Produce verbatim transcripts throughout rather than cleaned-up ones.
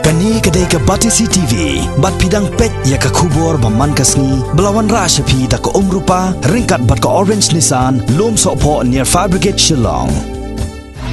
Kane ka dei ka Batesi T V, bad phi dang peit ïa ka khubor ba man ka sngi, ba la wanrah sha phi da ka Umrupa, ryngkat bad ka Orange Nissan, Lum Sohphoh near Fire Brigade Shillong.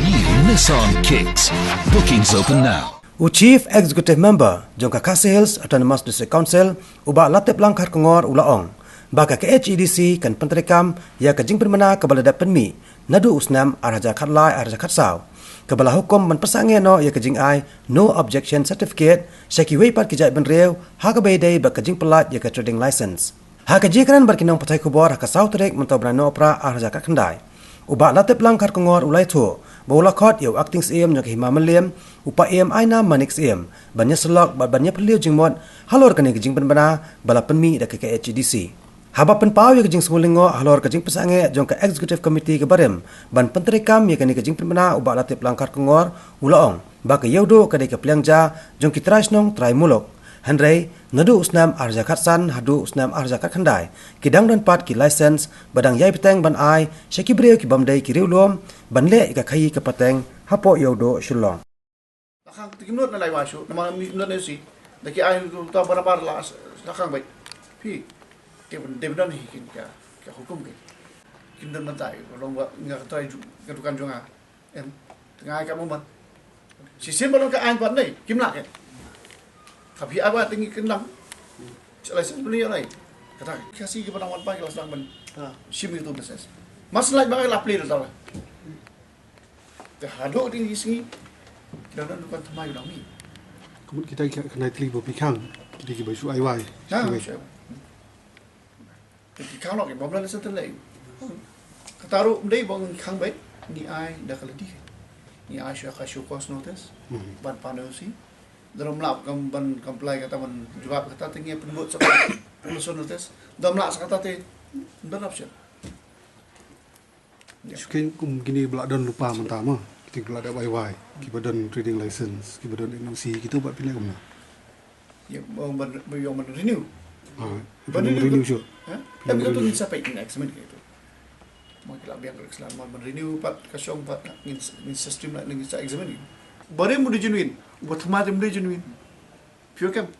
New Nissan Kicks. Bookings open now. U Chief Executive Member jong ka Khasi Hills Autonomous District Council, u Bah Latiplang Kharkongor u la ong ba ka K H A D C kan pyntreikam ïa ka jingpynbna kaba la dep pynmih naduh u snem ar hajar khatlai ar hajar khatsaw, kaba la hukum ban pynsangeh noh ïa ka jingai No Objection Certificate sha kiwei pat ki jaitbynriew ha kaba ïadei bad ka jingpynlait ïa ka trading license. Ha ka jingkren bad ki nongpathai khubor ha ka saw tarik mynta u bnai Nohprah ar hajar khatkhyndai, u Bah Latiplang Kharkongor u la ïathuh ba u la khot ïa u Acting Syiem jong ka Hima Mylliem, u Paiem Ainam Manik Syiem, ban ïasyllok bad ban ïaphylliew jingmut halor kane ka jingpynbna ba la pynmih da ka K H A D C. Haba pynpaw ïa ka jingsngew lyngngoh halor ka jingpynsangeh jong ka Executive Committee kaba rim ban pyntreikam ïa kane ka jingpynbna, u Bah Latiplang Kharkongor u la ong ba ka Ïewduh ka dei ka pliang ja jong ki trai shnong trai muluk. Hynrei naduh u snem ar hajar khatsan haduh u snem ar hajar khatkhyndai, ki dang don pat ki license ba dang ïai bteng ban ai sha ki briew ki bym dei ki riewlum ban leh ïa ka khaïi ka pateng hapoh Ïewduh Shillong. Lakhang te kim nud na lai wa shu, namar mi nud na si. Da ki ai tu ta barabar la, lakhang bai. Phi. Te ban, te ban hi kin ka, ka hukum ke. Kim don na tai, long wa nga ka trai ju, ka dukan jong nga. Em, tengah ka mo man. Si sim ba long ka ai ban nei, kim nak ke. Ka phi ai wa tengi kin lang. Chalai sim beli lai. Kata, kasi ki ban wan bai, la sang ban. Ha. Sim itu business. Mas lai ba la play da la. Te haduh ding ki sngi, ki dang don dukan thymmai u dang mih. Ka mut kita ki khynnah tylli ba phi khang, kita ki ba shu ai wai. Ha, shu ai wai. Te ki khang noh ki bym don license te lei. Kata ruh ym dei ba ngi khang beit, ngi ai da ka lade. Ngi ai sha ka show cause notice, ban pan O C. Lada ym lah kam ban comply kata ban jubab kata te ngi pynbud sa ka show cause notice. Lada ym lah sa kata te ym don option. Shu khein kum kine ba la don lypa mynta ma. Kita ki ba la dep ai wai, ki ba don trading license, ki ba don N O C, kita ba phi leh kumno? Ïa, ban, ban, ban renew. Ha, ban renew renew shuh. Ha? Em, kita tu ngin sa peit, ngin examine kita. Ma ki la biang ka slan, ma ban renew pat ka shong pat, ngin, ngin sa streamline, ngin sa examine. Ba rim u dei genuine, ba thymmai te ym dei genuine. Pure kem.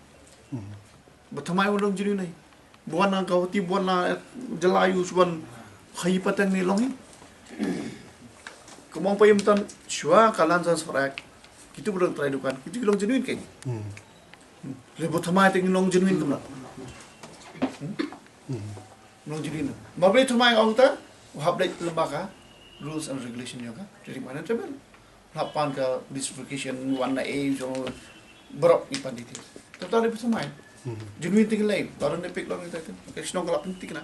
Ba thymmai u long genuine. Buan na Guwahati, buan na Jylla, ïa u shu wan khaïi pateng ne long hi. Kumba ong Paiem tan, shuwa ka Land Transfer Act, kitu ba dang trai dukan, kitu ki long genuine kein. Hmm. Hmm. Le ba thymmai te ngin long genuine kumno? Hmm. Long genuine. Ma ba thymmai ong ta, u hap leit lyngba ka rules and regulation jong ka Trading Finance Tribunal. Hap pan ka police verification, wan na ei jong baroh ki pan details. Te ta dei ba thymmai. Hmm. Genuine te ngin lei, baroh ne pek long ita te. Ka shnong ka la pynthikna.